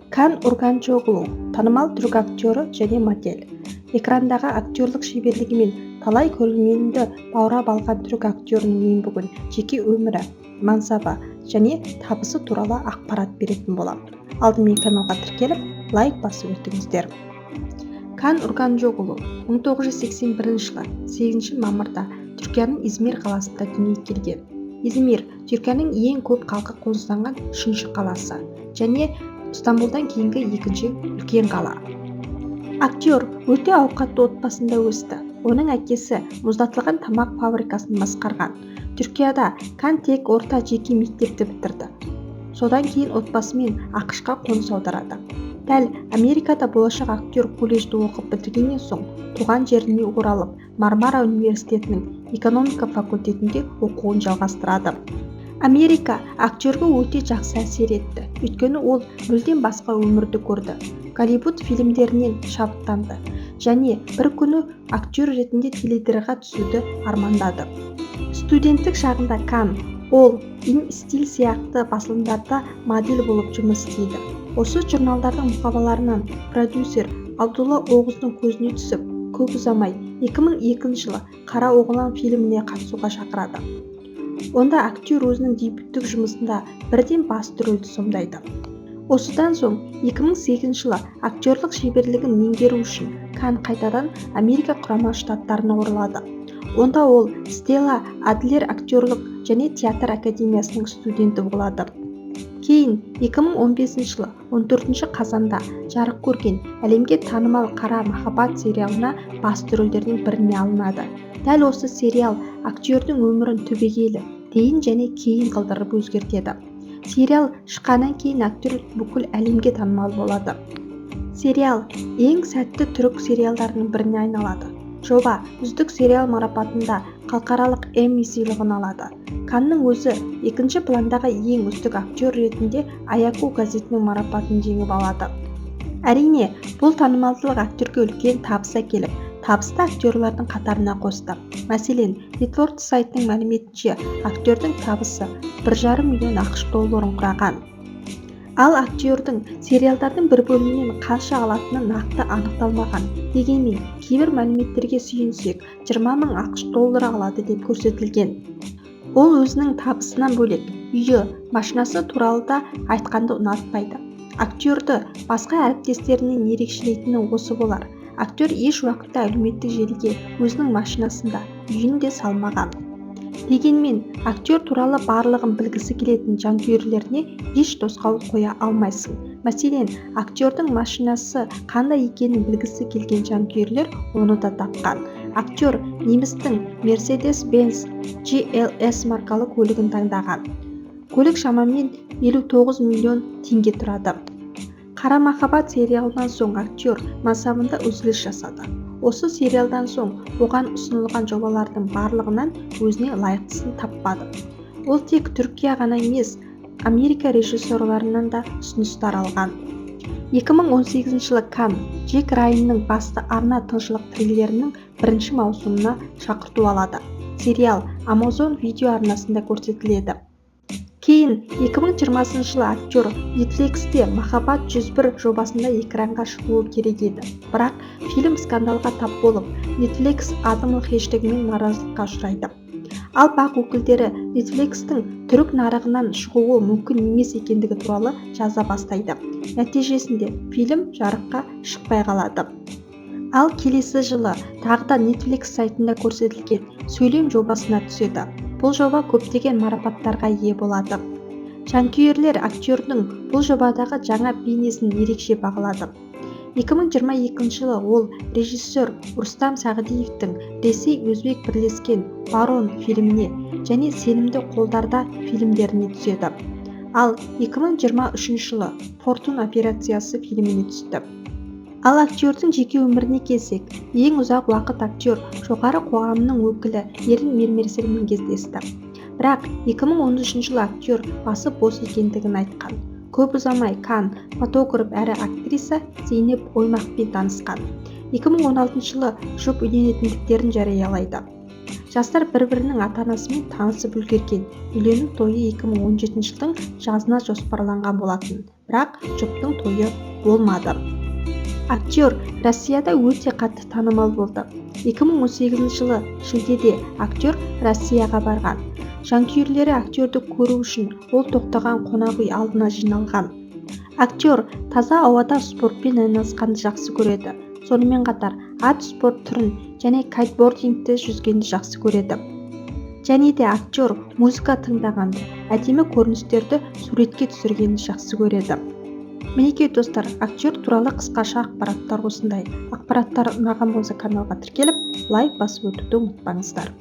Кан Урганчыоглу танымал түрік актері және модель. Экрандағы актерлік шеберлігімен талай көрерменді баурап алған түрік актерінің мен бүгін жеке өмірі, мансабы және табысы туралы ақпарат беретін боламын. Алдымен каналға тіркеліп, лайк басып өтіңіздер. Кан Урганчыоглу 1981 жылы 8 мамырда Түркияның Измир қаласында дүниеге келген. Измир Түркияның ең көп халқы қоныстанған үшінші қаласы және Стамбулдан кейінгі екінші үлкен қала. Актер өте ауқатты отбасында өсті. Оның әкесі мұздатылған тамақ фабрикасын басқарған. Түркияда Кан тек орта жеке мектепті бітірді. Содан кейін отбасымен АҚШ-қа қоныс аударады. Дәл Америкада болашақ актер колледжді оқып бітіргеннен соң туған жеріне оралып, Мармара университетінің экономика факультетінде оқуын жалғастырады. Америка актерге өте жақсы әсер етті, өйткені ол мүлдем басқа өмірді көрді. Голливуд фильмдерінен шабыттанды және бір күні актер ретінде теледидарға түсуді армандады. Студенттік шағында Кан Ол In Style сияқты басылымдарда модель болып жұмыс істейді. Осы журналдардың мұқабаларынан продюсер Абдулла Оғыздың көзіне түсіп, көп ұзамай 2002 жылы Қара оғлан фильміне қатысуға шақырады. Онда актер өзінің дебюттік жұмысында бірден басты рөлді сомдайды. Осыдан соң 2008 жылы актерлік шеберлігін меңгеру үшін Кан қайтадан Америка Құрама Штаттарына оралады. Онда ол Стелла Адлер актерлік және театр академиясының студенті болады. Кейін 2015 жылы 14 қазанда жарық көрген әлемге танымал Қара махаббат сериалына басты рөлдердің біріне алынады. Дәл осы сериал актердің өмірін түбегейлі дейін және кейін қылдырып өзгертеді. Сериал шыққаннан кейін актер бүкіл әлемге танымал болады. Сериал ең сәтті түрік сериалдарының біріне айналады. Жоба үздік сериал марапатында халықаралық Эмми сыйлығын алады. Канның өзі екінші пландағы ең үздік актер ретінде Аяку газетінің марапатын жеңіп алады. Әрине, бұл танымалдылық актерге үлкен табыс әкеліп, табысты актерлардың қатарына қосты. Мәселен, Networth сайтының мәліметінше, актердің табысы 1,5 миллион АҚШ долларын құраған. Ал актердің сериалдардың бір бөлімінен қанша алатыны нақты анықталмаған. Дегенмен, кейбір мәліметтерге сүйенсек, 20 мың АҚШ доллары алады деп көрсетілген. Ол өзінің табысынан бөлек, үйі, машинасы туралы да айтқанды ұнатпайды. Актерді басқа әріптестерінен ерекшелейтіні осы болар. Актер еш уақытта әлеуметтік желіге өзінің машинасын да, үйін де салмаған. Дегенмен, актер туралы барлығын білгісі келетін жанкүйерлеріне еш тосқауыл қоя алмайсың. Мәселен, актердің машинасы қандай екенін білгісі келген жанкүйерлер оны да тапқан. Актер немістің Mercedes-Benz GLS маркалы көлігін таңдаған. Көлік шамамен 59 миллион теңге тұрады. Қара махаббат сериалынан соң актер мансабында үзіліс жасады. Осы сериалдан соң оған ұсынылған жобалардың барлығынан өзіне лайықтысын таппады. Ол тек Түркия ғана емес, Америка режиссерларынан да ұсыныстар алған. 2018 жылы Кан Джек Райанның басты арна тыңшылық триллерінің бірінші маусымына шақырту алады. Сериал Amazon видео арнасында көрсетіледі. Кейін 2020 жылы актер Netflixте Махаббат 101 жобасында экранға шығуы керек еді. Бірақ фильм скандалға тап болып, Netflix адымы хештегімен наразылыққа ұшырайды. Ал БАҚ өкілдері Netflixтің түрік нарығынан шығуы мүмкін емес екендігі туралы жаза бастайды. Нәтижесінде фильм жарыққа шықпай қалады. Ал келесі жылы тағы да Netflix сайтында көрсетілген Сөйлем жобасына түседі. Бұл жоба көптеген марапаттарға ие болады. Жанкүйерлер актердің бұл жобадағы жаңа бейнесін ерекше бағалады. 2022 жылы ол режиссер Рустам Сағдиевтің Ресей-Өзбек бірлескен Барон фильміне және Сенімді қолдарда фильмдеріне түседі. Ал 2023 жылы Фортун операциясы фильміне түсті. Ал актердің жеке өміріне келсек, ең ұзақ уақыт актер жоғары қоғамының өкілі Ерін Мермерсермен кездесті. Бірақ 2013 жылы актер басы бос екендігін айтқан. Көп ұзамай Кан фотограф әрі актриса Зейнеп Оймақпен танысқан. 2016 жылы жұп үйленетіндіктерін жариялайды. Жастар бір-бірінің ата-анасымен танысып үлгерген. Үйлену тойы 2017 жылдың жазына жоспарланған болатын, бірақ жұптың тойы болмады. Актер Россияда өте қатты танымал болды. 2018 жылы шілдеде актер Россияға барған. Жанкүйерлері актерді көру үшін ол тоқтаған қонақ үй алдына жиналған. Актер таза ауада спортпен айналысқанды жақсы көреді. Сонымен қатар ат спорт түрін және кайтбордингті жүзгенді жақсы көреді. Және де актер музыка тыңдағанды, әдемі көріністерді суретке түсіргенді жақсы көреді. Мінекей достар, актер туралы қысқаша ақпараттар осындай. Ақпараттар ұнаған болса, каналға тіркеліп, лайк басып өтуді ұмытпаңыздар.